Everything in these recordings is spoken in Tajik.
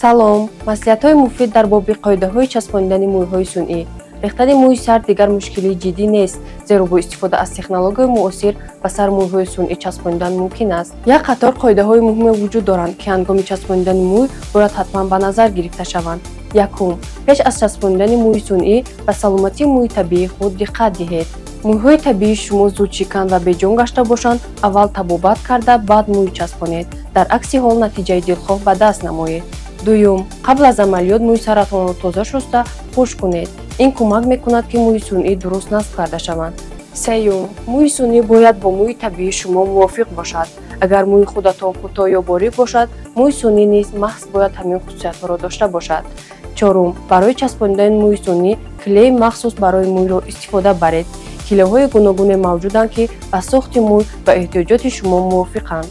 Салом! Маслиҳатҳои муфид дар боби қоидаҳои часпонидани мӯйҳои сунъӣ. Рехтани мӯи сар дигар мушкилии ҷиддӣ нест, зеро бо истифода аз технологияи муосир ба сар мӯйҳои сунъӣ часпонидан мумкин аст. Як қатор қоидаҳои муҳиме вуҷуд доранд, ки ҳангоми часпонидани мӯй бояд ҳатман ба назар гирифта шаванд. Якум: пеш аз часпонидани мӯи сунъӣ ба саломатии мӯи табиии худ диққат диҳед. Мӯйҳои табиии шумо зудшикан ва беҷон гашта бошанд, аввал табобат карда, баъд мӯй часпонед. Дар акси ҳол натиҷаи дилхоҳ ба даст намоед. Дуюм: қабл аз амалиёт мӯи саратонро тоза шуста, хушк кунед. Ин кӯмак мекунад, ки мӯи сунъӣ дуруст насб карда шаванд. Сеюм: мӯи сунъӣ бояд бо мӯи табиии шумо мувофиқ бошад. Агар мӯи худатон кӯтоҳ ё борик бошад, мӯи сунъӣ низ маҳз бояд ҳамин хусусиятҳоро дошта бошад. Чорум: барои часпонидани мӯи сунъӣ клеи махсус барои мӯйро истифода баред. Клейҳои гуногуне мавҷуданд, ки ба сохти мӯй ва эҳтиёҷоти шумо мувофиқанд.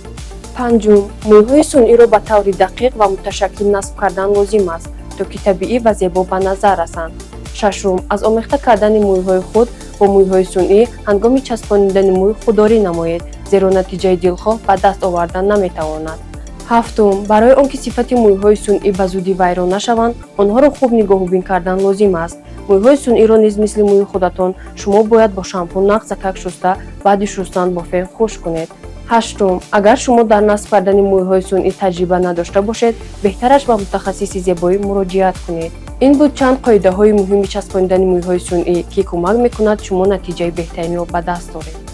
Панҷум: мӯйҳои сунъиро ба таври дақиқ ва муташаккил насб кардан лозим аст, то ки табиӣ ва зебо ба назар расанд. Шашум: аз омехта кардани мӯйҳои худ бо мӯйҳои сунъӣ ҳангоми часпонидани мӯй худдорӣ намоед, зеро натиҷаи дилхоҳ ба даст овардан наметавонад. Ҳафтум: барои он ки сифати мӯйҳои сунъӣ ба зудӣ вайрон нашаванд, онҳоро хуб нигоҳубин кардан лозим аст. Мӯйҳои сунъиро низ мисли мӯи худатон шумо бояд бо шампун нағзакак шуста, баъди шустан бо фен хушк кунед. Ҳаштум: агар шумо дар насб кардани мӯйҳои сунъӣ таҷриба надошта бошед, беҳтараш ба мутахассиси зебоӣ муроҷиат кунед. Ин буд чанд қоидаҳои муҳими часпонидани мӯйҳои сунъӣ, ки кӯмак мекунад шумо натиҷаи беҳтаринро ба даст оред.